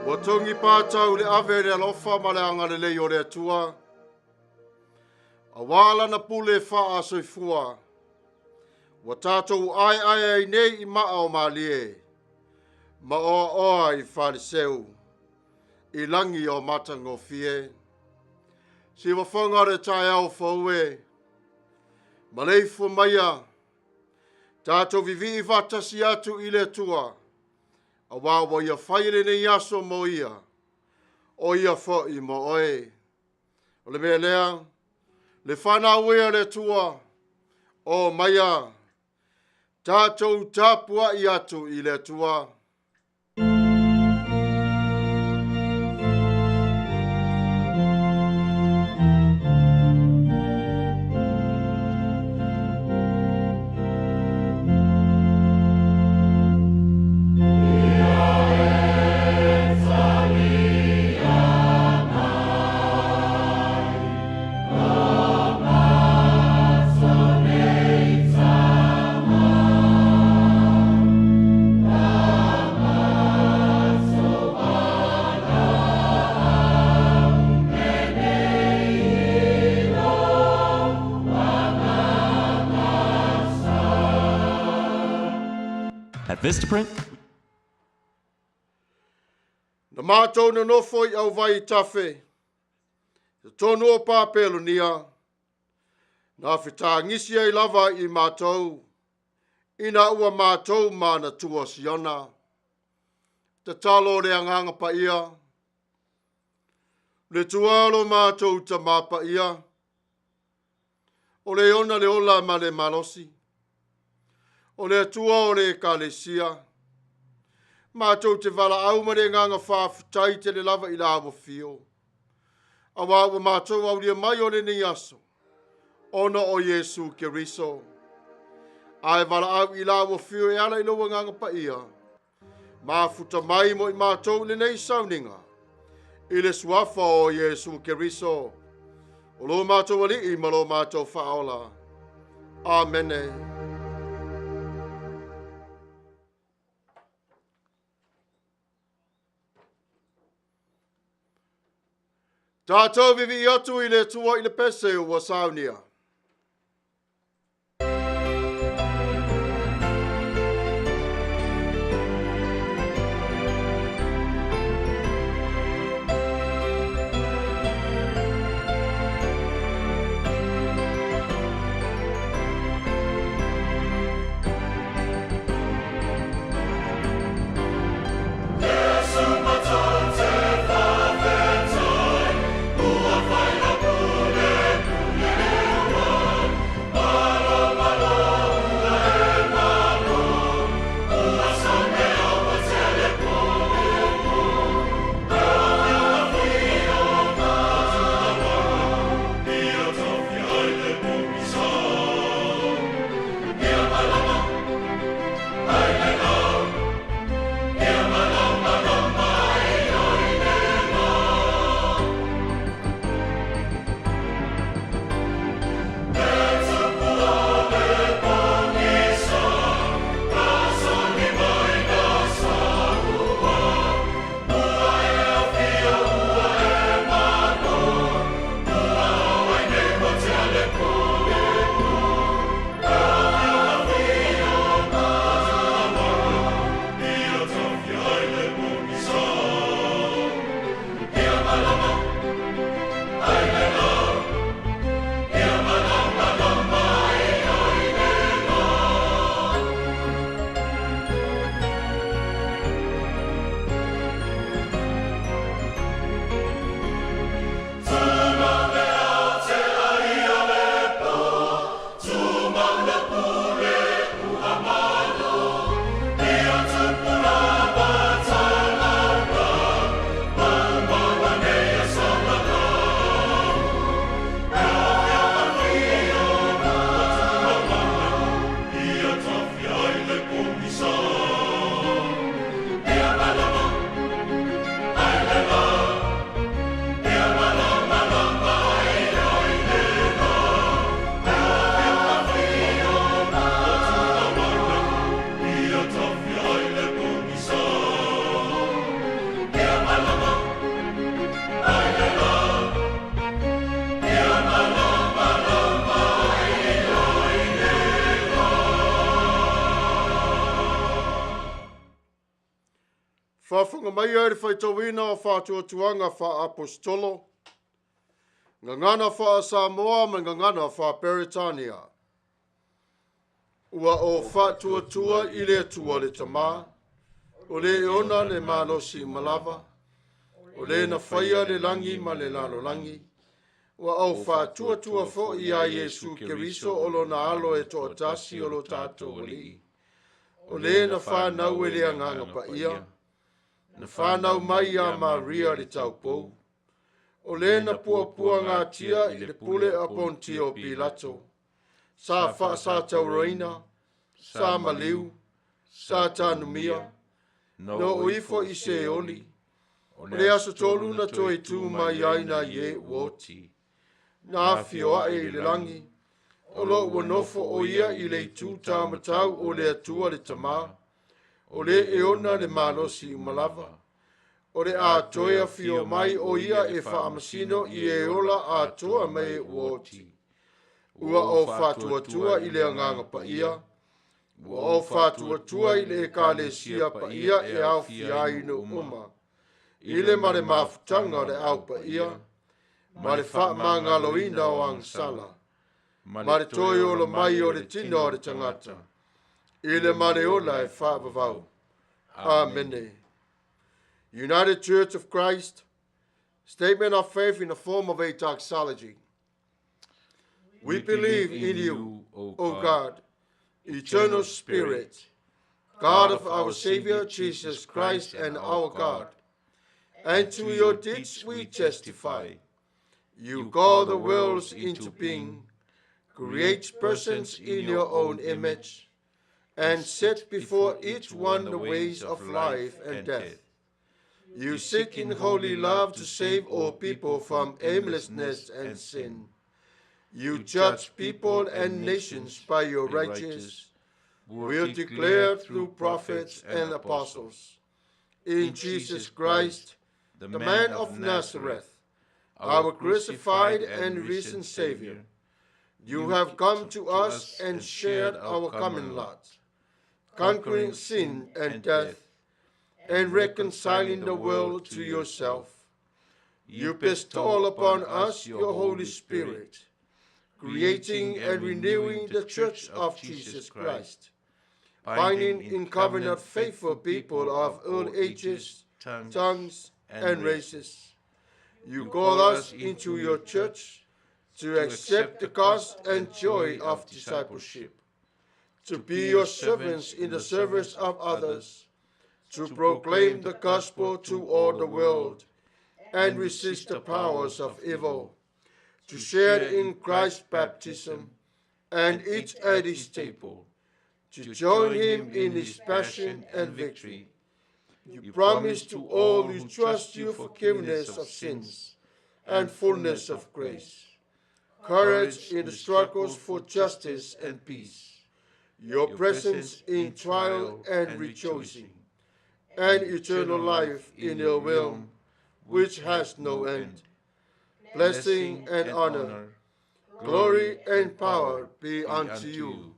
Ua togi pātau le ave le alofa ma le agalelei o le Atua. Auā lana pule faa-soifua, ua tatou aeae ai nei i maa o malie, ma oaoa i faleseu, i lagi o matagofie. Siuafoga o le taeao fou e, maleifua maia, tatou vivii faatasi atu i le Atua, auā ua ia fai lenei aso mo ia, o ia foi mo oe. O le mea lea, le fanau e a le Atua, o maia, tatou tapuai atu i le Atua. At Vistaprint, Na mātou nonofo i auvai i Tafe, i totonu o Papelonia, na fetāgisi ai lava i mātou, ina ua mātou manatua Siona. Tatalo le agaga paia, le Atua lo mātou Tamā paia, o le ona le ola ma le malosi, o le Atua o le Ekalesia, mātou te valaau ma le agaga faafetai tele lava i la ua fio. Auā ua mātou aulia mai o lenei aso, ona o Iesu Keriso. Ae valaau i la ua fio e ala i lou agaga paia, mafuta mai mo i mātou i lenei sauniga, i le suafa o Iesu Keriso, o lo mātou alii ma lo mātou faaola. Amene. Tātou vivii atu i le Atua i le pese ua saunia. Faafofoga maia i le faitauina o Faatuatuaga Faa-Aposetolo, Gagana Faa-Samoa ma Gagana Faa-Peretania. Ua o faatuatua i le Atua le Tama, o le e ona le malosi uma lava, o le na faia le lagi ma le lalolagi, ua ou faatuatua foi ia Iesu Keriso o lona alo e toatasi o lo tatou Alii, o le na whanau e le Agaga Paia, na whanau mai ia Maria le taupou, o le na puapuagatia i le pule a Pontio Pilato, sa faasatauraina, sa maliu, sa tanumia, na oo ifo i Seoli, o le aso tolu na toe tu mai ai nai e ua oti, na afio ae i le lagi, o lo ua nofo o ia i le itu taumatau o le Atua le Tama, o le e ona le malosi uma lava, o le a toe afio mai o ia e faamasino i e ola atoa ma e ua oti. Ua o faatuatua i le Agaga Paia, ua o faatuatua i le Ekalesia Paia e aofia ai nuu uma, i le ma le mafutaga o le Au Paia, ma le faamagaloina o agasala, ma le toe ola mai o le tino o le tagata, i le ma le ola e faavavau. Amene. United Church of Christ, statement of faith in the form of a doxology. We believe in you, O God, eternal Spirit, God of our Savior Jesus Christ and our God. And to your deeds we testify. You call the worlds into being, create persons in your own image, and set before each one the ways of life and death. You seek in holy love to save all people from aimlessness and sin. You judge people and nations by your righteous will declared through prophets and apostles. In Jesus Christ, the man of Nazareth, our crucified and risen Savior, you have come to us and shared our common lot, conquering sin and death, and reconciling the world to yourself. You bestow upon us your Holy Spirit, creating and renewing the Church of Jesus Christ, binding in covenant faithful people of all ages, tongues, and races. You call us into your church to accept the cost and joy of discipleship, to be your servants in the service of others, to proclaim the gospel to all the world and resist the powers of evil, to share in Christ's baptism and eat at his table, to join him in his passion and victory. You promise to all who trust you forgiveness of sins and fullness of grace, courage in the struggles for justice and peace, your presence in trial and rejoicing, and eternal life in your will, which has no end. Blessing and honor, glory and power be unto you.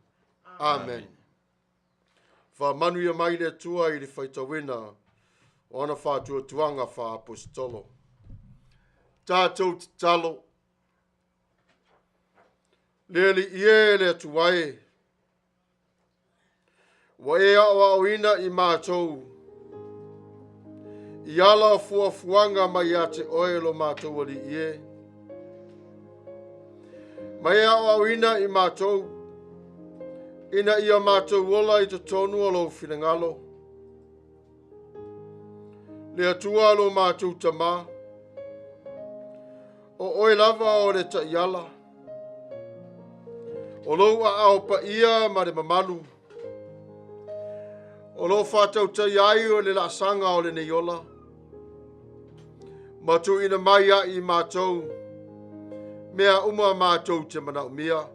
Amen. Faamanuia mai le Atua i le faitauina o ana faatuatuaga faaapostolo. Tatou tatalo. Le Alii e le Atua e, ua e aoaoina i matou i ala o fuafuaga mai ia te oe lo matou Alii e. Ma e aoaoina i matou, ina ia matou ola i totonu o lou finagalo. Le Atua lo matou Tamā, o oe lava o le taiala, o lou aao paia ma le mamalu, o lo faatautaia ai o le laasaga o lenei ola, ma tuuina mai ia i matou, mea uma matou te manaomia.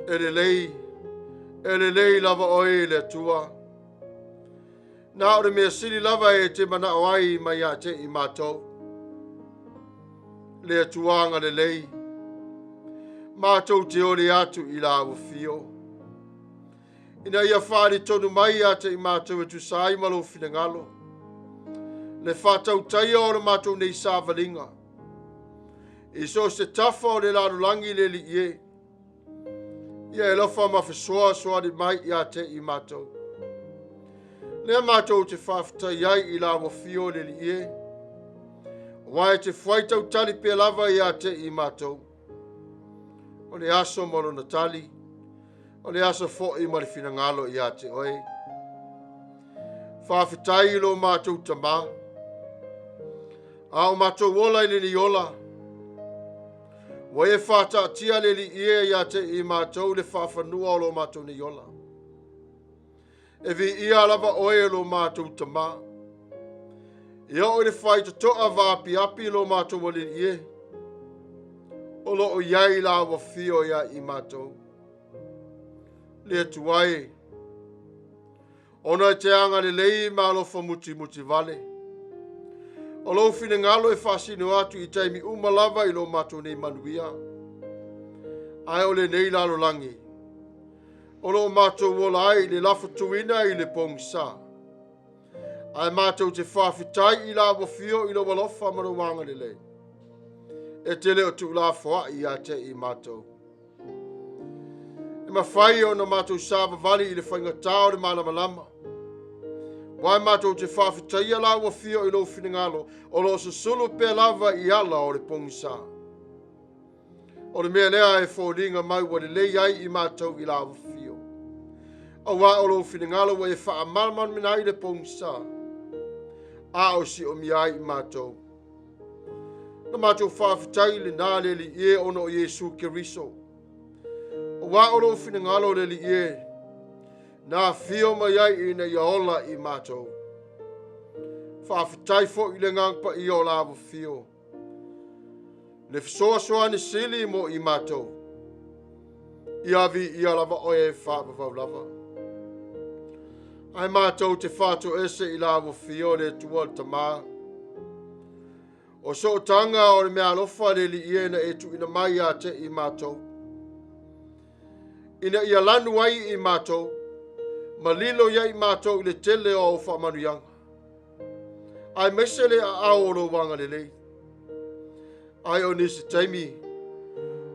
E lelei, e lelei lava oe le Atua. Na o le mea sili lava e te manao ai mai ia te i matou. Le Atua agalelei, matou te oli atu i lau afio. Ina ia faalitonu mai ia te i matou e tusa ai ma lou finagalo, le faatautaia o le matou nei savaliga, i so o se tafa o le lalolagi le Alii e, ia e alofa ma fesoasoani mai ia te i matou. Lea matou te faafetai ai i lau afio le Alii e, aua e te fuai tautali pea lava ia te i matou. O le aso ma lona tali, o le aso foi ma le finagalo ia te oe. Faafetai i lo matou Tamā, a o matou ola i lenei ola, ua e faataatia le Alii e ia te i matou le faafanua o lo matou nei ola. E viia lava oe e lo matou Tamā. Ia oo i le faitotoa vaapiapi lo matou Alii e, o lo o i ai lau afio ia i matou. Le Atua e, ona e te agalelei ma alofa mutimuti vale. O lou finagalo e faasino atu i taimi uma lava i lo matou nei manuia. Ae o lenei lalolagi, o lo o matou ola ai i le lafotuina i le pogisa. Ae matou te faafetai i lau afio i lou alofa ma lou agalelei. E te le o tuulafoai ia te i matou. E mafai ona matou savavali i le faigatā o le malamalama. Aua matou te faafetaia lau afio i lou finagalo o lo o susulu pea lava i ala o le pogisa. O le mea lea e foliga mai ua lelei ai i matou i lau afio. Aua o lou finagalo ua e faamalamalamaina ai le pogisa, a o siomia ai i matou. Na matou faafetai lenā le Alii e ona o Iesu Keriso. Aua o lou finagalo le Alii e, na afio mai ai ina ia ola i matou. Faafetai foi i le Agaga Paia o lau afio, le fesoasoani sili mo i matou. Ia viia lava oe e faavavau lava. Ae matou te faatoese i lau afio le Atua le Tamā. O sootaga o le meaalofa le Alii e na e tuuina mai ia te i matou, ina ia lanu ai i matou, ma lilo ia i matou i le tele o au faamanuiaga, aemaise le aao o lou agalelei. Ae o nisi taimi,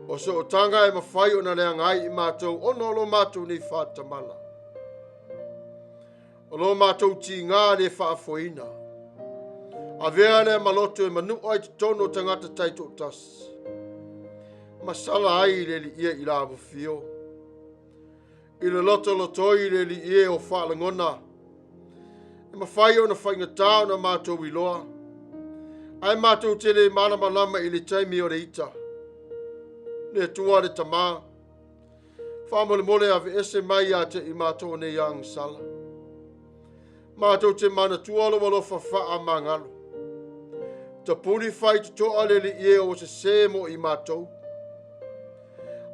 o sootaga e mafai ona leaga ai i matou ona o lo matou nei faatamala. O lo matou tigā le faafoeina. Avea lea maloto e manua i totonu o tagata taitoatasi. Masala ai le Alii e i lau afio. I le lotolotoi le Alii e o faalagona. E mafai ona faigatā ona matou iloa. Ae matou te le malamalama i le taimi o le ita. Le Atua le Tamā, faamolemole aveese mai ia te i matou nei agasala. Matou te manatua lou alofa faamagalo. Tapuni faitotoa le Alii e o sesē mo i matou.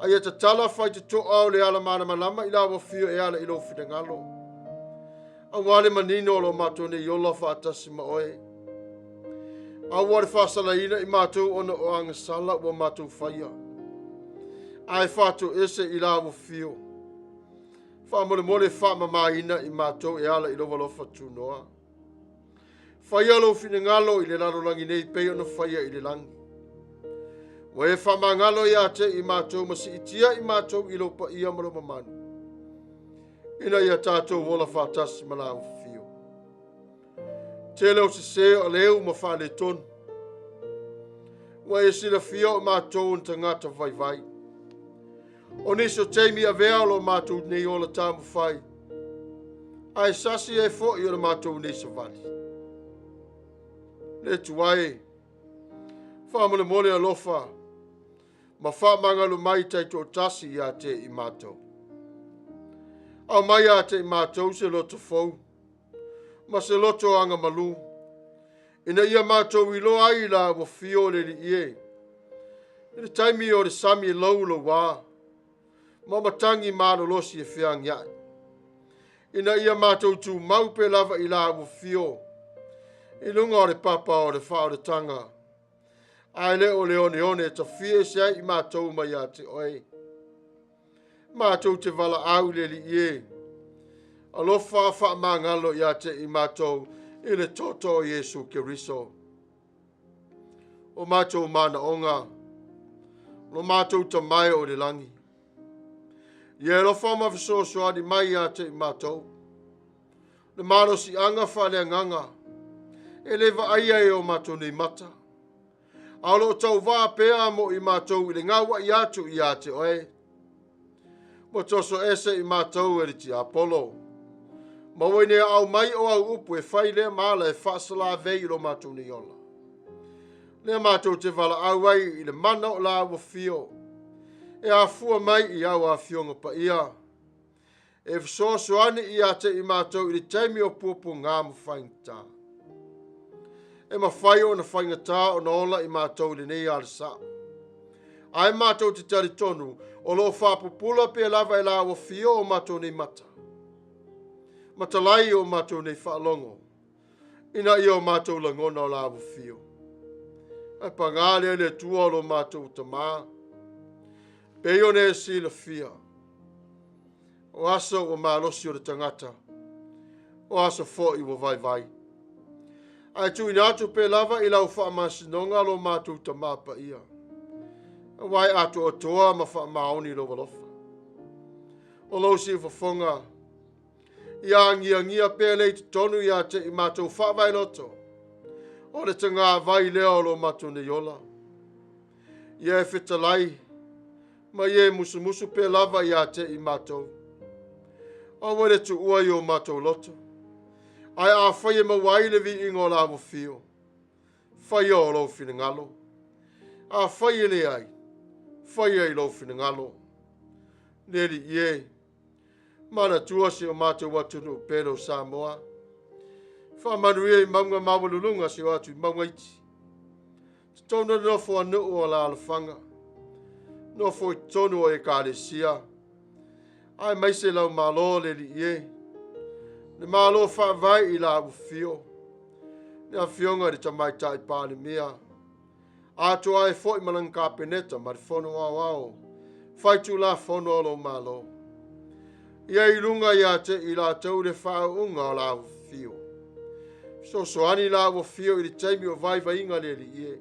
A ia tatala faitotoa o le ala malamalama i lau afio e ala i lou finagalo. Aua le manino o lo matou nei ola faatasi ma oe. Aua le faasalaina i matou ona o agasala ua matou faia. Ae faatoese i lau afio. Faamolemole faamamaina i matou e ala i lou alofa tunoa. Faia lou finagalo i le lalolagi nei pei ona faia i le lagi. Ua e faamagalo ia te i matou ma siitia i matou i lou paia ma lou mamalu, ina ia tatou ola faatasi ma lau afio. Tele o sesē o aleu ma faaletonu. Ua e silafia o matou o ni tagata vaivai. O nisi o taimi avea o lo matou nei ola taumafai, ae sasi ai foi o le matou nei savali. Le Atua e, faamolemole alofa ma faamagalo mai taitoatasi ia te i matou. Aumai ia te i matou se loto fou ma se loto agamalu, ina ia matou iloa ai lau afio le Alii e, i le taimi o le sami e loulouā, ma matagi malolosi e feagiai, ina ia matou tumau pea lava i lau afio, i luga o le papa o le faaolataga, ae le o le oneone e tafia ese ai i matou mai ia te oe. Matou te valaau i le Alii e, Alofa faamagalo ia te i matou i le toto o Iesu Keriso. O matou manaoga, lo matou tamae o le lagi. Ia alofa ma fesoasoani mai ia te i matou. Le malosiaga faaleagaga, e le vaaia e o matou nei mata. A o loo tauvā pea mo i matou i le gauai atu ia te oe. Ua toso ese i matou e le tiapolo. Ma ua ina au mai o au upu e fai lea ma ala e faasalavei i lo matou nei ola. Lea matou te valaau ai i le mana o la ua fio. E afua mai i au afioga paia. E fesoasoani ia te i matou i le taimi o puapuaga ma faigata. E mafai ona faigata ona ola i matou i lenei alasa. Ae matou te talitonu o loo faapupula pea lava e la ua fio o matou nei mata. Matalai o matou nei faalogo. Ina ia o matou lagona o la ua fio. Ae pagā lea le Atua o lo matou tamā. Pei ona e silafia. O aso ua malosi o le tagata. O aso foi ua vaivai. Ae tuuina atu pea lava i lau faamasinoga lo matou tamā paia. Auā e atoatoa ma faamaoni lou alofa. O lou siufofoga, ia agiagia pea le i totonu ia te i matou faavaeloto. O le tagavai lea o lo matou nei ola. Ia e fetalai, ma ia e musumusu pea lava ia te i matou. Aua le tuua i o matou loto. Ae afai e maua ai le viiga o la ua fio. Faia o lou finagalo. Afai e leai, faia i lou finagalo. Le Alii e, manatua si o matou atunuu pele o Samoa. Faamanuia i mauga maualuluga si o atu i mauga iti. Totonu o le nofo a nuu o alaalafaga. Nofo i totonu o ekalesia. Aemaise lau Malo le Alii e. Le Malo faavae i la ua fio. Le afioga i le Tamaitai Palemia. Atoa ai foi ma lana Kapeneta ma le Fono Aoao. Faitulafono o lou Malo. Ia i luga ia te i latou le faauuga o la ua fio. Fesoasoani la ua fio i le taimi o vaivaiga le Alii e.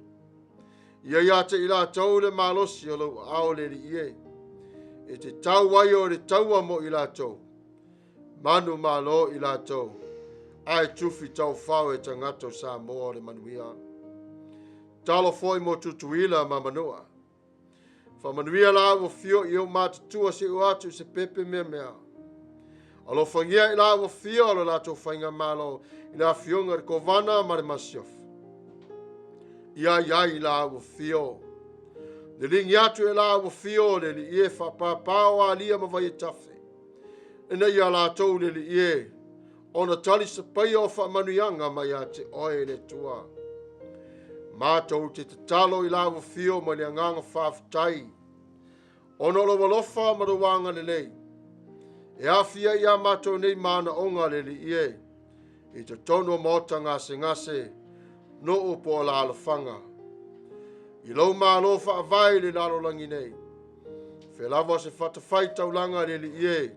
Ia ia te i latou le malosi o lou aao le Alii e. E te tau ai o le taua mo i latou. Manu malo i latou. Ae tufi taufao e tagata o Samoa o le manuia. Talo foi mo Tutuila ma Manua. Faamanuia la ua fio i o matutua se o atu i se pepe mea mea. Alofagia i la ua fio o le latou faigamalo i le afioga i le Kovana ma le Masiofo. Ia iai la ua fio. Liligi atu e la ua fio o le Alii e faapapao alia ma vai e tafe. Ina ia latou le Alii e, ona tali sapaia o faamanuiaga mai ia te oe le Atua. Matou te tatalo i la ua fio ma le agaga faafetai. Ona o lou alofa ma lou agalelei. E afia ia matou nei manaoga le Alii e, i totonu o maota gasegase, nuu po o alaalafaga. I lou malo faavae i le lalolagi nei. Fea lava o se fatafaitaulaga le Alii e.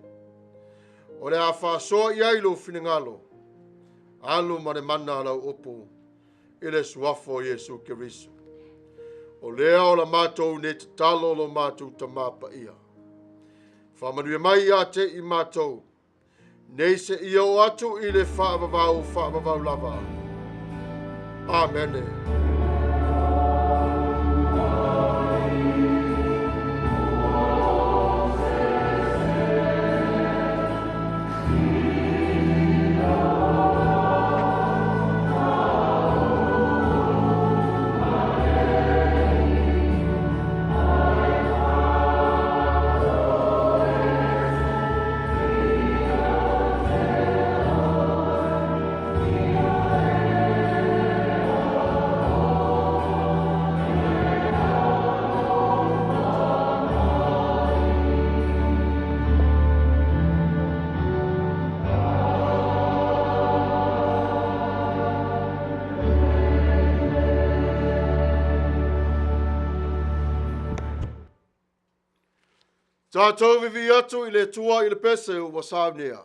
O le a faasoa i ai lou finagalo. Alu ma le mana o lau upu i le suafa o Iesu Keriso. O lea o la matou nei tatalo lo matou tamā paia. Faamanuia mai ia te i matou. Nei se ia o atu i le faavavau, faavavau lava. Amene. Tatou vivii atu i le Atua i le pese ua saunia.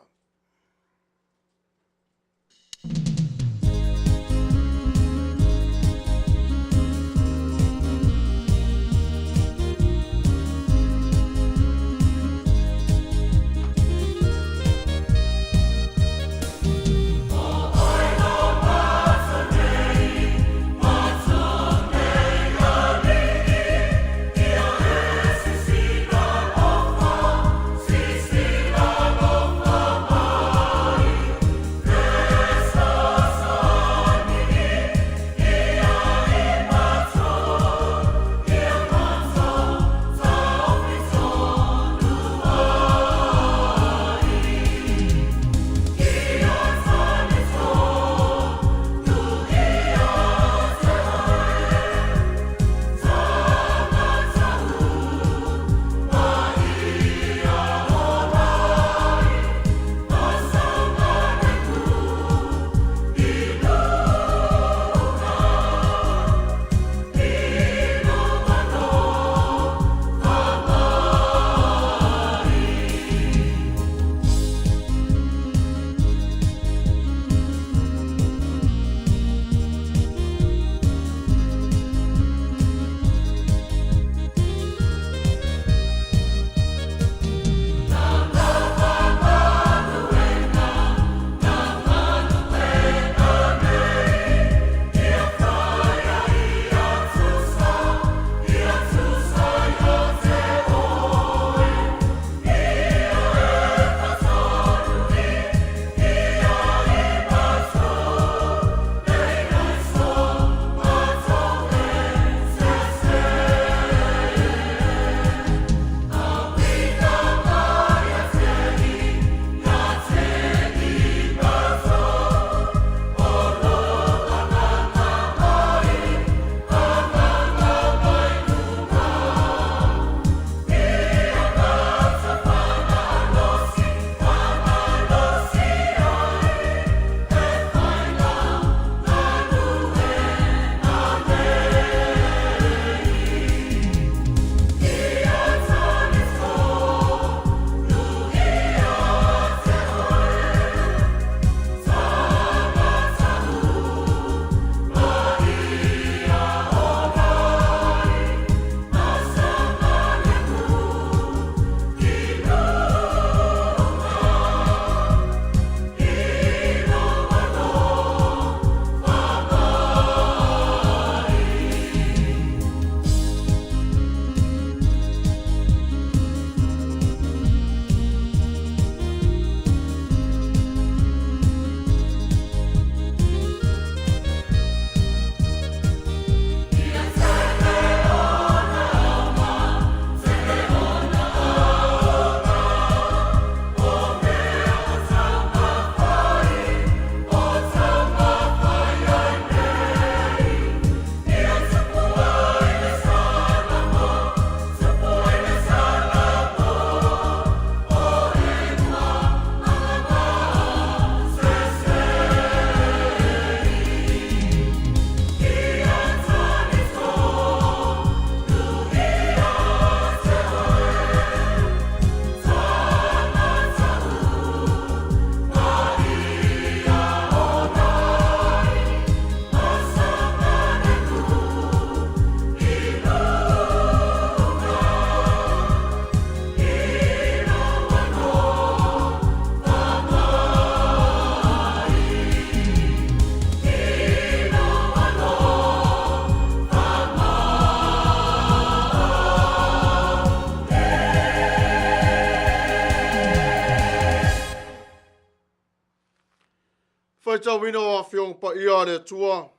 Faitauina o Afioga Paia a le Atua,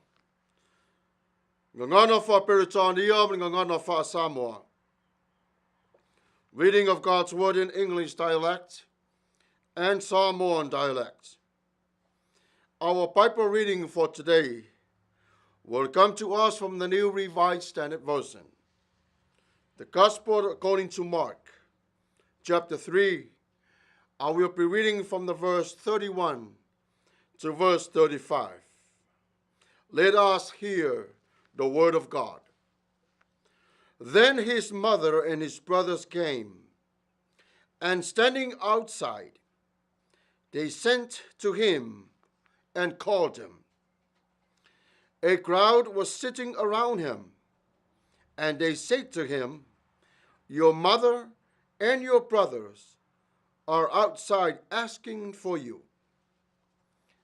Gagana Faa-Peretania ma le Gagana Faa-Samoa. Reading of God's Word in English dialect and Samoan dialect. Our Bible reading for today will come to us from the New Revised Standard Version. The Gospel according to Mark, chapter 3. I will be reading from the verse 31 to verse 35. Let us hear the word of God. Then his mother and his brothers came, and standing outside, they sent to him and called him. A crowd was sitting around him, and they said to him, Your mother and your brothers are outside asking for you.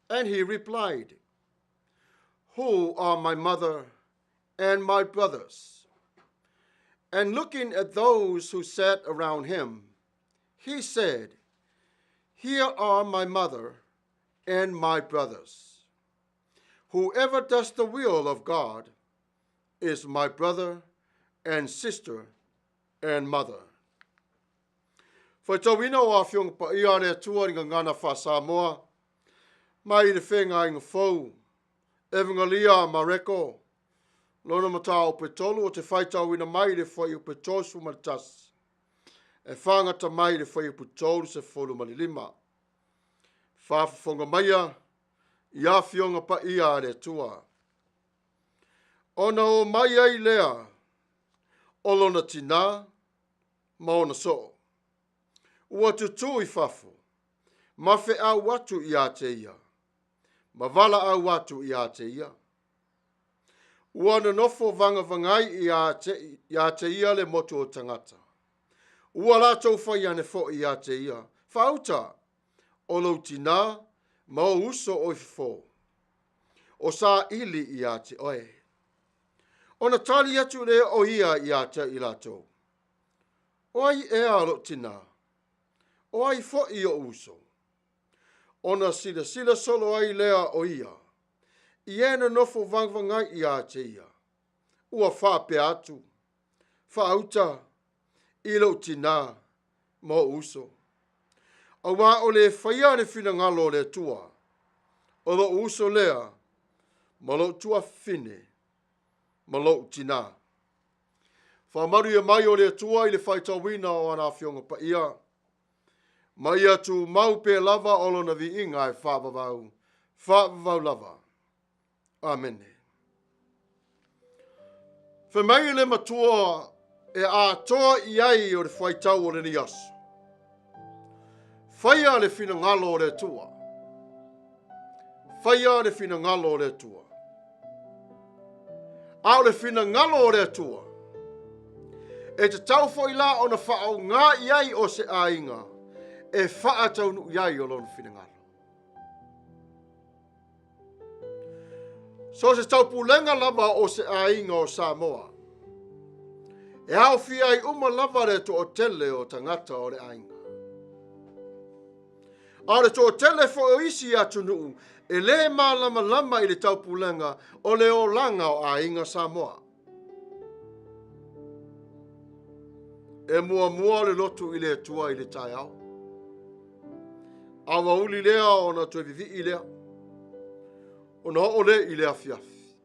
And he replied, Who are my mother and my brothers? And looking at those who sat around him, he said, Here are my mother and my brothers. Whoever does the will of God is my brother and sister and mother. Faitauina o Afioga Paia a le Atua i Gagana Faa-Samoa, mai le Feagaiga Fou, Evagelia a Mareko, lona mataupu e tolu o te faitauina mai le fuaiupu e 31, e fagata mai le fuaiupu 35. Faafofoga maia i Afioga Paia a le Atua. Ona o mai ai lea o lona tinā ma ona soo. Ua tutū i fafo, ma feau atu iā te ia, ma valaau atu iā te ia. Ua nonofo vagavagai iā te ia le motu o tagata. Ua latou fai ane foi iā te ia, Faauta, o lou tinā ma ou uso o i fafo, o saili iā te oe. Ona tali atu lea o ia iā te i latou, O ai ea loʻu tinā? O ai foʻi oʻu uso? Ona silasila solo ai lea o ia, i e nonofo vagavagai iā te ia, ua faapea atu, Faauta i loʻu tinā ma oʻu uso. Auā o le faia le finagalo o le Atua, o loʻu uso lea ma loʻu tuafafine ma loʻu tinā. Faamanuia mai o le Atua i le faitauina o ana Afioga Paia, ma ia tumau pea lava o lona viiga e faavavau, faavavau lava. Amene. Fai mai le matua e atoa i ai o le faitau o lenei aso. Faia le finagalo o le Atua. Faia le finagalo o le Atua. A o le finagalo o le Atua, e tatau foi la ona faaaoga i ai o se aiga e faataunuu i ai o lona finagalo. So se taupulega lava o se aiga o Samoa, e aofia ai uma lava le toatele o tagata o le aiga. A o le toatele foi o isi atunuu e lē malamalama i le taupulega o le olaga o aiga Samoa. E muamua le lotu i le Atua i le taeao. Aoauli lea ona toe vivii lea, ona oo lea i le afiafi.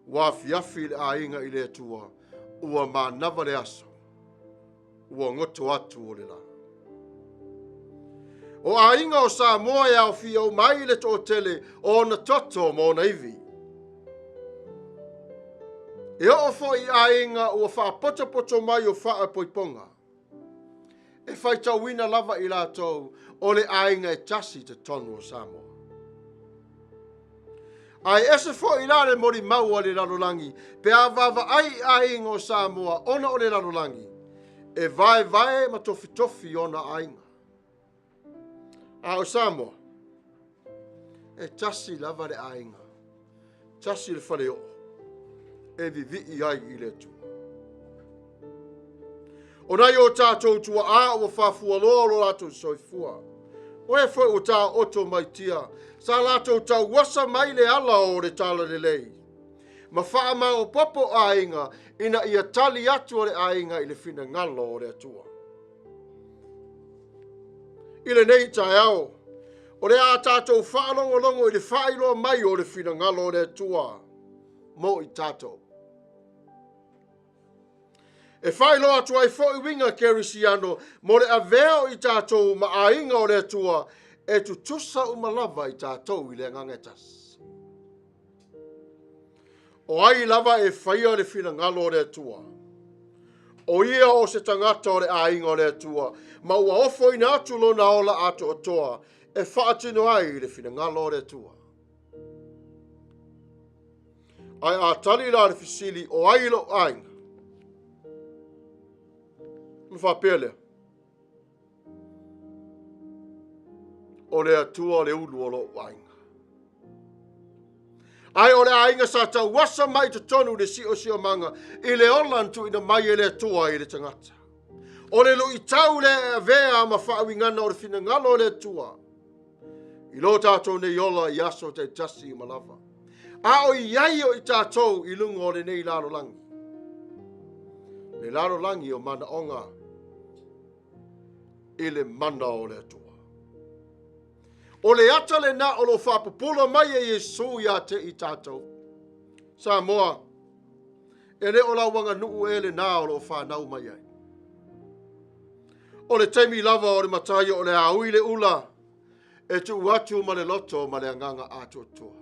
Ua afiafi le aiga i le Atua, ua manava le aso, ua goto atu o le lā. O aiga o Samoa e aofia uma ai le toatele o ona toto ma ona ivi. E oo foi i aiga ua faapotopoto mai o faapoipoga, e faitauina lava i latou o le aiga e tasi i totonu o Samoa. Ae ese foi la le molimau a le lalolagi pe a vaavaai i aiga o Samoa ona o le lalolagi e vaevae ma tofitofi ona aiga. A o Samoa, e tasi lava le aiga, tasi le faleoo e vivii ai i le Atua. O nai o tātou tuaā ua faafualoa o lo latou soifua. O e foi ua taoto mai tia. Sa latou tauasa mai le ala o le talalelei ma faamaopoopo aiga ina ia tali atu o le aiga i le finagalo o le Atua. I lenei taeao, o le a tatou faalogologo i le faailoa mai o le finagalo o le Atua mo i tatou. E faailoa atu ai foi uiga kerisiano mo le avea o i tatou ma aiga o le Atua e tutusa uma lava i tatou i le agaga e tasi. O ai lava e faia le finagalo o le Atua? O ia o se tagata o le aiga o le Atua, ma ua ofoina atu lona ola atoatoa e faatino ai le finagalo o le Atua. Ae a tali la le fesili, o ai lou aiga? Ona faapea lea, o le Atua le ulu o lou aiga. Ae o le aiga sa tauasa mai totonu le siosiomaga i le ola na tuuina mai e le Atua i le tagata. O le luitau lea e avea ma faauigaga o le finagalo o le Atua i lo tatou nei ola i aso taitasi uma lava. A o i ai o i tatou i luga o lenei lalolagi, le lalolagi o manaoga i le mana o le Atua. O le ata lena o lo faapupula mai e Iesu ia te i tatou. Samoa, e le o lau aganuu e lena o lo o whanau mai ai. O le taimi lava o le matai o le aui le ula, e tuu atu ma le loto ma le agaga atoatoa.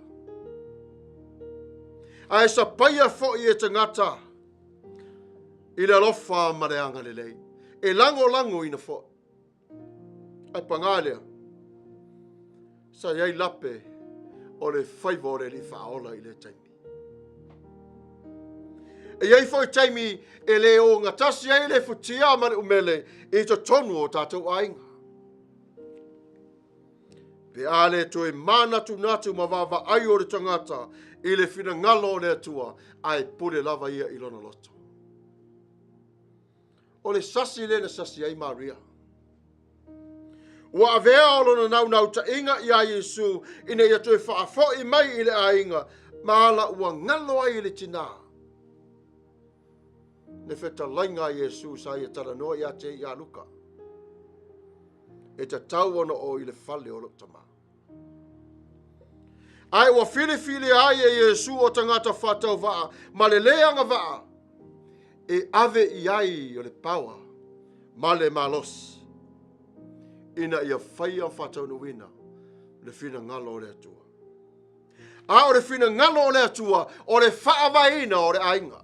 Ae sapaia foi e tagata i le alofa ma le agalelei, e lagolagoina foi. Ae pagā lea, sa i ai lape o le faiva o le Alii Faaola i lea taimi. E i ai foi taimi e le ogatasi ai le futia ma le umele i totonu o tatou aiga. Pe a le toe manatunatu ma vaavaai o le tagata i le finagalo o le Atua, ae pule lava ia i lona loto. O le sasi lea na sasi ai Maria. Ua avea o lona naunautaiga iā Iesu ina ia toe faafoi mai i le aiga, ma ala ua galo ai i le tinā. Le fetalaiga a Iesu sa ia talanoa ia te ia Luka. E tatau ona oo i le fale o lou tama. Ae ua filifilia ai e Iesu o tagata faatauvaa ma le le agavaa e ave i ai o le paoa ma le malosi ina ia faia faataunuuina le finagalo o le Atua. A o le finagalo o le Atua o le faavaeina o le aiga.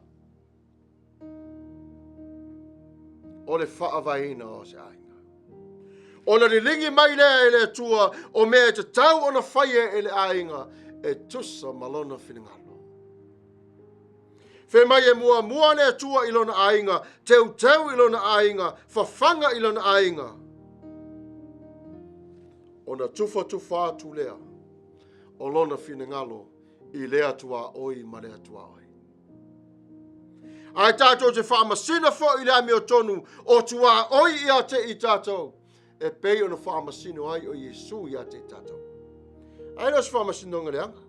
O le faavaeina o se aiga. Ona liligi mai lea e le Atua o mea e tatau ona faia e le aiga e tusa ma lona finagalo. Fai mai e muamua le Atua i lona aiga, teuteu i lona aiga, fafaga i lona aiga. Ona tufatufa atu lea o lona finagalo i lea tuaoi ma lea tuaoi. Ae tatou te faamasino foi i le amiotonu o tuaoi ia te i tatou, e pei ona faamasino ai o Iesu ia te i tatou. Ae le o se faamasinoga leaga.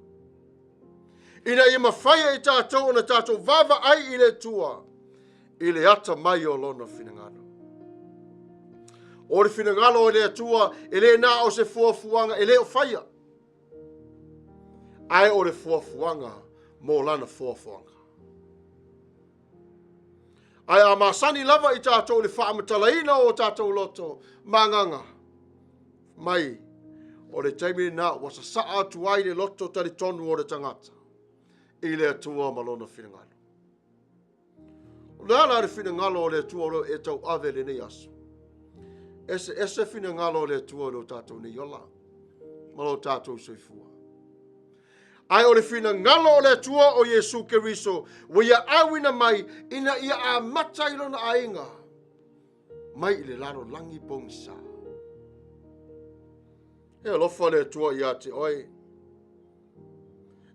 Ina ia mafai e i tatou ona tatou vaavaai i le Atua i le ata mai o lona finagalo. O le finagalo o le Atua e le na o se fuafuaga e le o faia, ae o le fuafuaga mo lana fuafuaga. Ae a masani lava i tatou i le faamatalaina o tatou loto ma agaga mai, o le taimi lena ua sasaa atu ai le loto talitonu o le tagata i le Atua ma lona finagalo. O le a la le finagalo o le Atua o lo o e tauave i lenei aso? Eseese finagalo o le Atua i lo tatou nei ola ma lo tatou soifua. Ae o le finagalo o le Atua o Iesu Keriso ua ia auina mai ina ia amata i lona aiga mai i le lalolagi pogisa. E alofa le Atua ia te oe.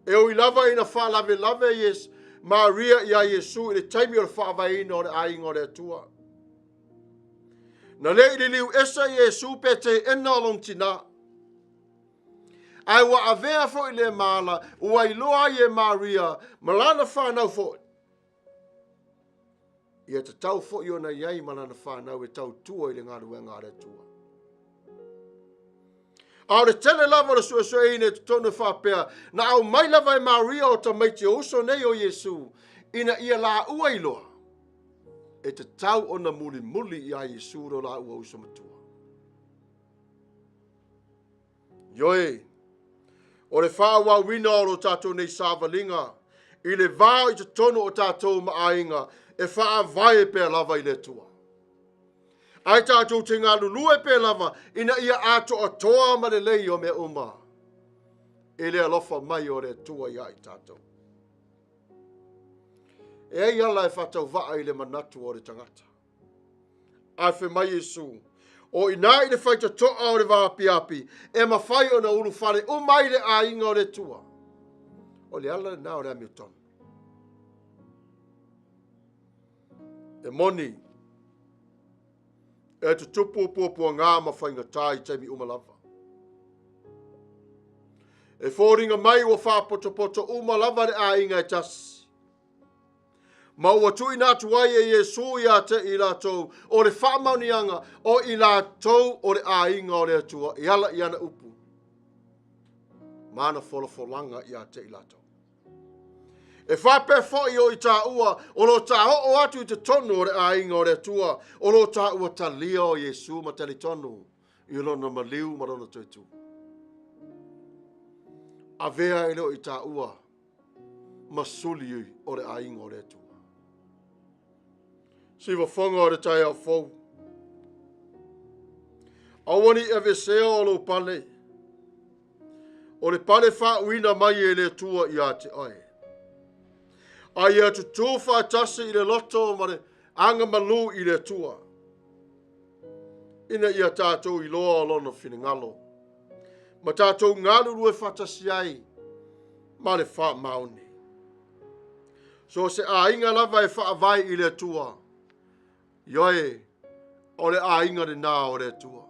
E ui lava ina faalavelave Iesu, Maria iā Iesu i le taimi o le faavaeina o le aiga o le Atua. Na le i liliu ese Iesu pe teena o lona tinā. Ae ua avea foi lea ma ala ua iloa ai e Maria ma lana fanau foi. Ia tatau foi ona i ai ma lana fanau e tautua i le galuega a le Atua. A o le tele lava o le suesueina i totonu e faapea, na aumai lava e Maria o tamaiti o uso nei o Iesu, ina ia laua iloa, e tatau ona mulimuli ia Iesu lo laua uso matua. Ioe, o le faaauauina o lo tatou nei savaliga i le va i totonu o tatou ma aiga e faavae pea lava i le Atua. Ae tatou te galulue pea lava ina ia atoatoa ma lelei o mea uma i le alofa mai o le Atua ia i tatou. E ai ala e faatauvaa i le manatu o le tagata. Ae fai mai Iesu, o ina i le faitotoa o le vaapiapi, e mafai ona ulufale uma ai le aiga o le Atua. O le ala lena o le amiotonu. E moni, e tutupu puapuaga ma faigata i taimi uma lava. E foliga mai ua faapotopoto uma lava le aiga e tasi. Ma ua tuuina atu ai e Iesu ia te i latou o le faamaoniaga o i latou o le aiga o le Atua e ala i ana upu ma ana folafolaga ia te i latou. E faapea foi o i tāua o lo tāoo atu i totonu o le aiga o le Atua, o lo tāua talia o Iesu ma talitonu i lona maliu ma lona toetu. Avea e leo i tāua ma suli o le aiga o le Atua. Sivafoga o le taeao fou. Aua ne i aveesea o lou pale. O le pale faauuina mai e le Atua ia te oe. A ia tutū faatasi i le loto ma le agamalu i le Atua. Ina ia tatou iloa o lona finagalo. Ma tatou galulue faatasi ai ma le faamaoni. So se aiga lava e faavae i le Atua. Ioe, o le aiga lena o le Atua.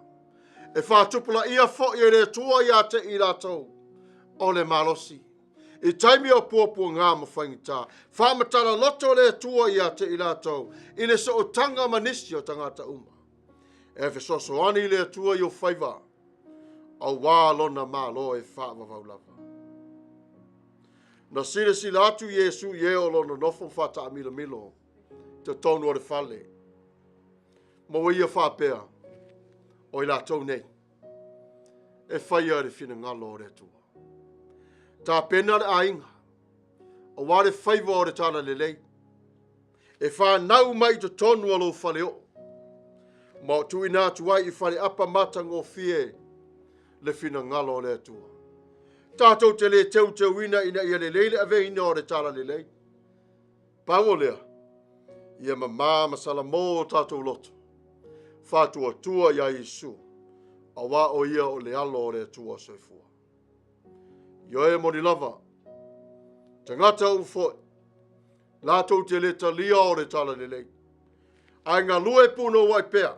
E faatupulaia foi e le Atua ia te i latou o le malosi. I taimi o puapuaga ma faigata, faamatala loto le Atua ia te i latou i le sootaga ma nisi o tagata uma. E fesoasoani le Atua i o faiva, auā lona Malo e faavavau lava. Na silasila atu Iesu i e o lo nonofo faataamilomilo i totonu o le fale. Ma ua ia faapea, o i latou nei, e faia le finagalo o le Atua. Tapena le aiga, auā le faiva o le talalelei, e whānau mai i totonu o lou fale oo. Ma o tuuina atu ai i faleapa matagofie le finagalo o le Atua. Tatou te le teuteuina ina ia lelei le aveina o le talalelei. Pau o lea, ia mamā ma salamo o tatou loto. Faatuatua ia Iesu, auā o ia o le alo o le Atua soifua. Ioe moni lava, tagata uma foi, latou te le talia o le talalelei. Ae galue punouai pea,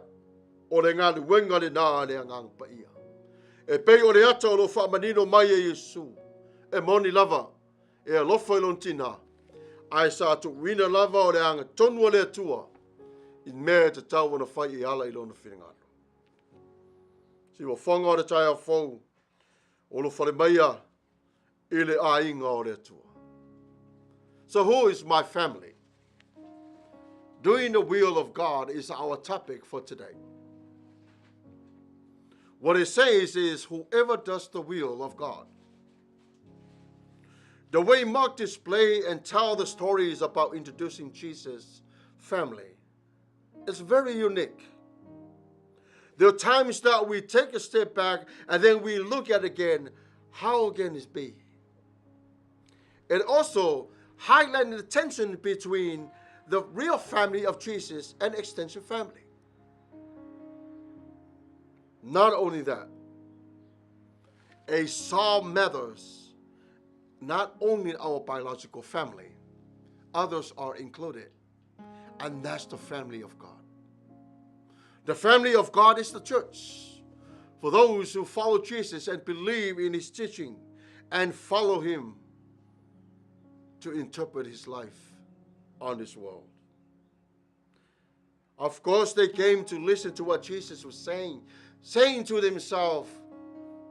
o le galuega lena a le Agaga Paia. E pei o le ata o lo faamanino mai e Iesu, e moni lava, e alofa i lona tina, ae sa tuuina lava o le agatonu a le Atua, i mea e tatau ona fai e ala i lona finagalo. Siuafoga o le taeao fou, o ulufale maia i le aiga o le Atua. So who is my family? Doing the will of God is our topic for today. What it says is whoever does the will of God. The way Mark display and tell the stories about introducing Jesus' family is very unique. There are times that we take a step back and then we look at again, how can this be? It also highlighted the tension between the real family of Jesus and extension family. Not only that, a psalm matters not only our biological family, others are included, and that's the family of God. The family of God is the church, For those who follow Jesus and believe in his teaching and follow him to interpret his life on this world. Of course, they came to listen to what Jesus was saying, saying to themselves,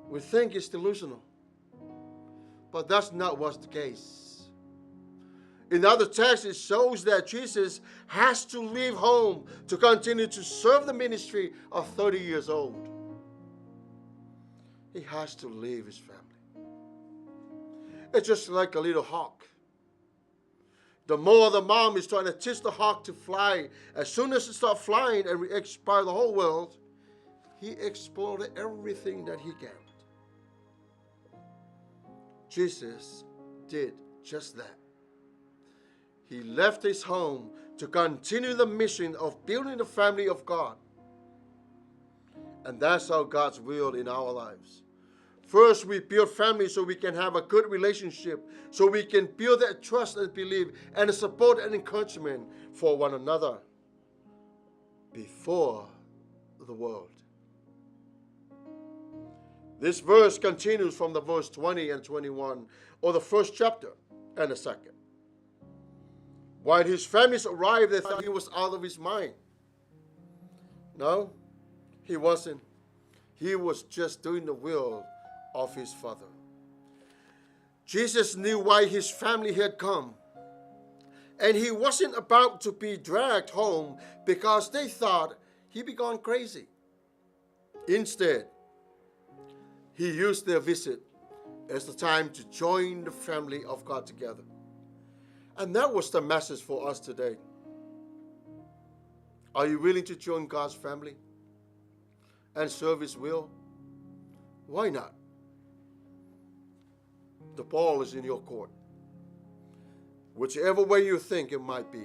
we think it's delusional. But that's not what's the case. In other texts, it shows that Jesus has to leave home to continue to serve the ministry of 30 years old. He has to leave his family. It's just like a little hawk. The more the mom is trying to teach the hawk to fly, as soon as it starts flying and explore the whole world, he explored everything that he can. Jesus did just that. He left his home to continue the mission of building the family of God. And that's how God's will in our lives. First, we build family so we can have a good relationship, so we can build that trust and belief and support and encouragement for one another before the world. This verse continues from the verse 20 and 21, or the first chapter and the second. While his families arrived, they thought he was out of his mind. No, he wasn't. He was just doing the will of his Father. Jesus knew why his family had come. And he wasn't about to be dragged home because they thought he'd be gone crazy. Instead, he used their visit as the time to join the family of God together. And that was the message for us today. Are you willing to join God's family and serve His will? Why not? The ball is in your court. Whichever way you think it might be,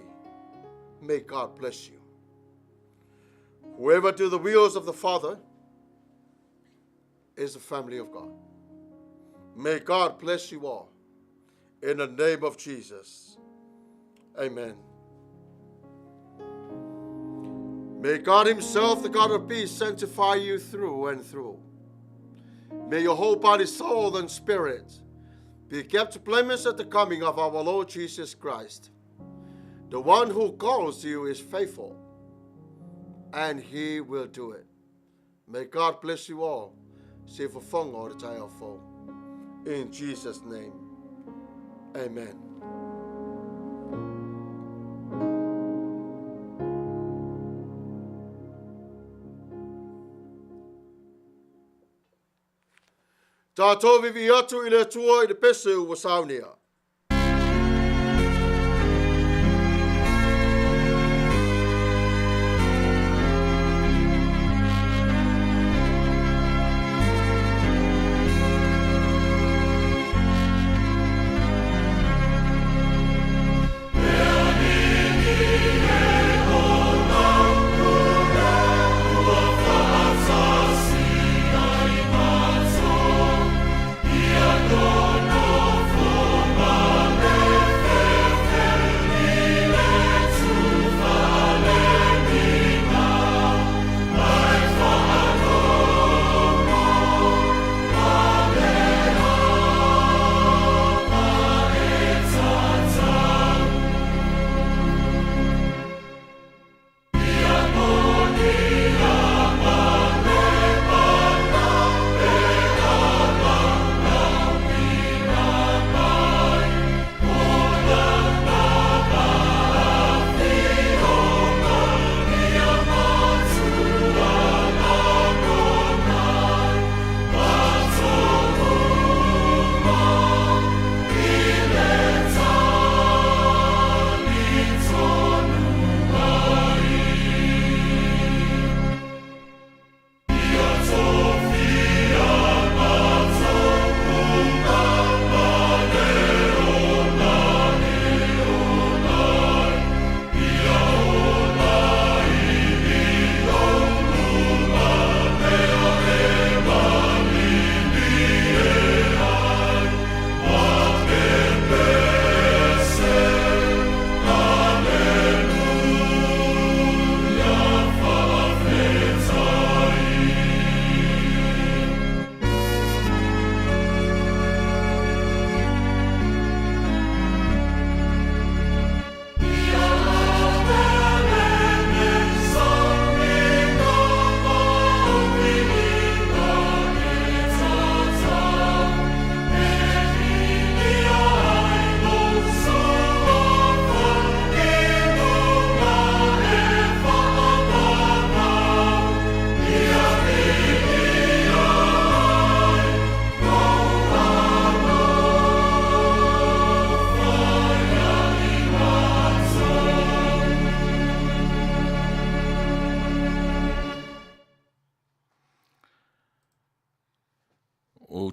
may God bless you. Whoever do the wills of the Father is the family of God. May God bless you all. In the name of Jesus. Amen. May God Himself, the God of peace, sanctify you through and through. May your whole body, soul, and spirit be kept blameless at the coming of our Lord Jesus Christ. The one who calls you is faithful, and He will do it. May God bless you all. In Jesus' name, amen. Tātou vivi atu i le Atua i le pese ua saunia.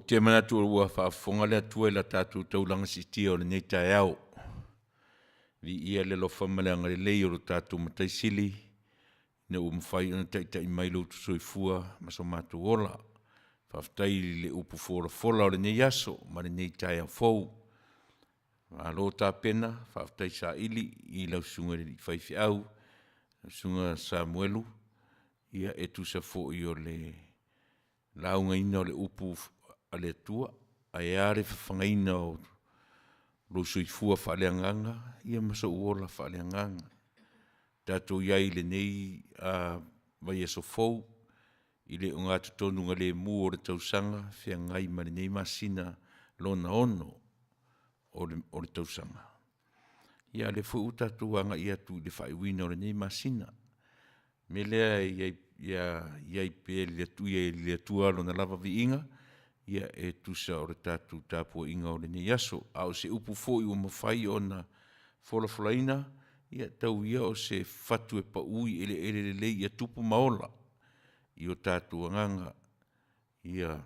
te manatu ua faafofoga le Atua i la tatou taulaga siitia o lenei taeao. Viia le alofa ma le agalelei o lo tatou Matai Sili, ina ua mafai ona taitai mai lo outou soifua ma so matou ola. Faafetai i le upu folafola o lenei aso ma lenei taeao fou. Malo tapena, faafetai saili i lau susuga i le alii faifeau, lau susuga Samuelu, ia e tusa foi o le laugaina o le upu a le Atua, ae a le fafagaina o lou soifua faaleagaga ia ma sou ola faaleagaga. Tatou i ai i lenei vaiaso fou i le ogatotonugalemu o le tausaga feagai ma lenei masina lona 6 o le tausaga. Ia a o lea foi ua tatou agai atu i le faaiuina o lenei masina. O le mea lea ia i ai pea i le Atua Lona lava viiga e tusa o le tatou tapuaiga o lenei aso. A o se upu foi ua mafai ona folafolaina, ia tau ia o se fatu e pau i eleele lelei ia tupu ma ola i o tatou agaga, ia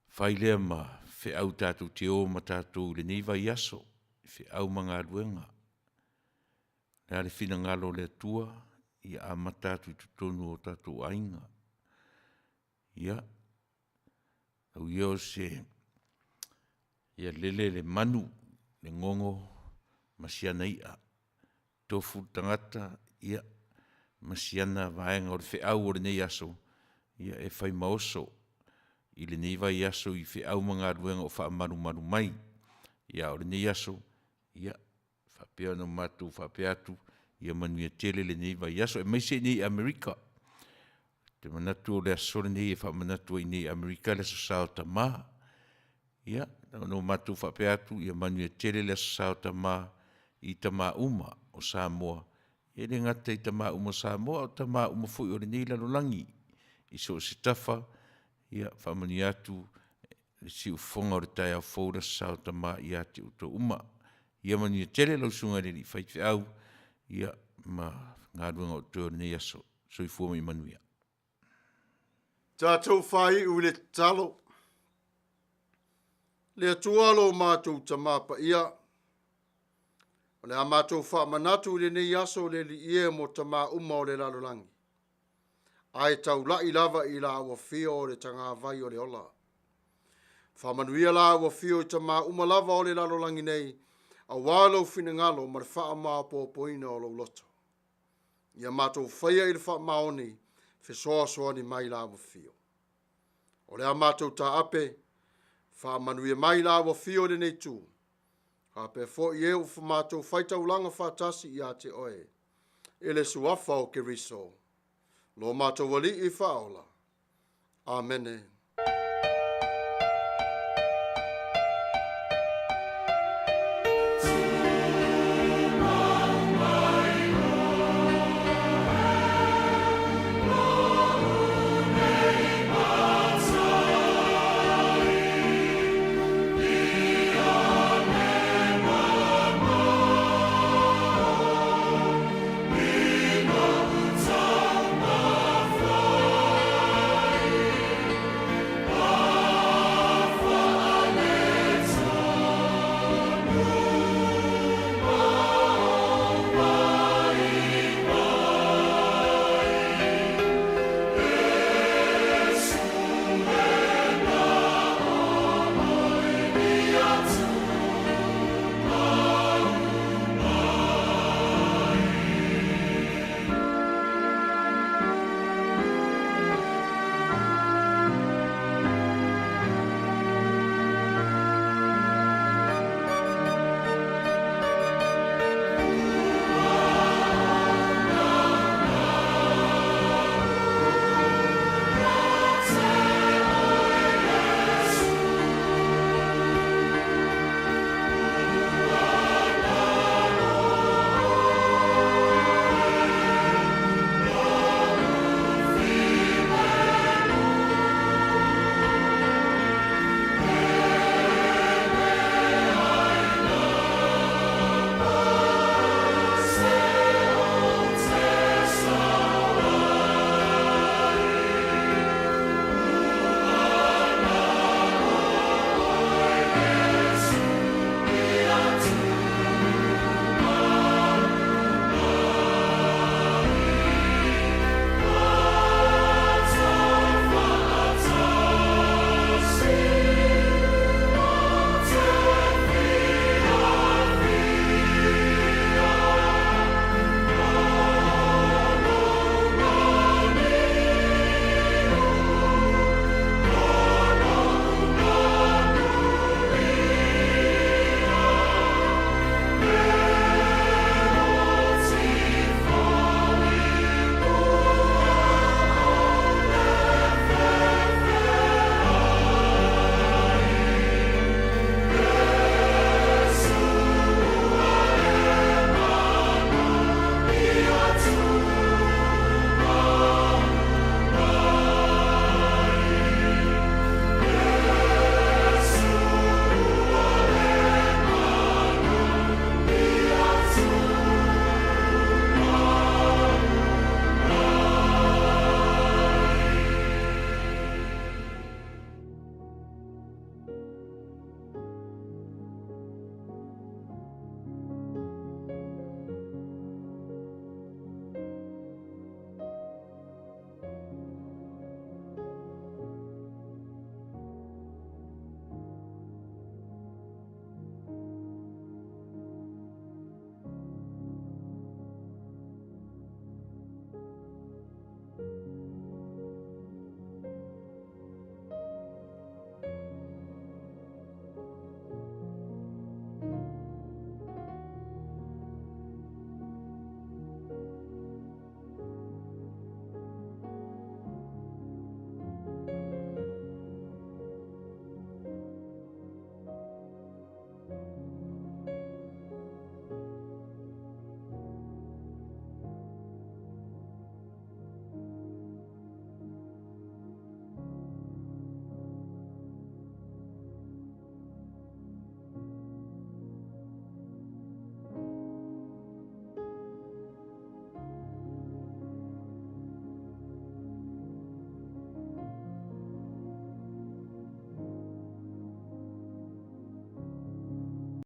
fai lea ma feau tatou te o ma tatou i lenei vaiaso i feau ma galuega. O le a le finagalo o le Atua, ia amata atu i totonu o tatou aiga. Ia, tau ia o se… ia lele le manu, le gogo ma si ana i'a, tofu le tagata ma si ana vaega o le feau o lenei aso e fai ma oso i lenei vaiaso i feau ma galuega o faamalumalu mai. A o lenei aso, ia e faapea ona matou faapea atu, ia manuia tele lenei vaiaso, aemaise i inei i Amerika. Ou te manatu o le aso lenei e faamanatu ai i inei i Amerika le Aso Sa o Tama. Ia, na ona matou faapea atu, ia manuia tele le Aso Sa o Tama i tama uma o Samoa, e le gata i tama uma o Samoa, a o tama uma foi o lenei lalolagi i so o se tafa. Ia faamanuia atu le siufofoga o le taeao fou le Aso Sa o Tama ia te outou uma. Ia manuia tele lau Susuga i le alii faifeau ma galuega o totoe o lenei aso. Soifua ma ia manuia. Tatou faaiu i le tatalo. Le Atua lo matou Tama Paia, o le a matou faamanatu i lenei aso le Alii e mo tama uma o le lalolagi, ae taulai lava i la ua fio o le tagavai o le ola. Faamanuia la ua fio i tama uma lava o le lalolagi nei, auā lou finagalo ma le faamaopoopoina o lou loto. Ia matou faia i le faamaoni, fesoasoani mai la ua fio. O le a matou taape, faamanuia mai la ua fio i lenei itu, faapea foi e ua matou faitaulaga faatasi ia te oe, i le suafa o Keriso, lo matou Alii Faaola. Amene.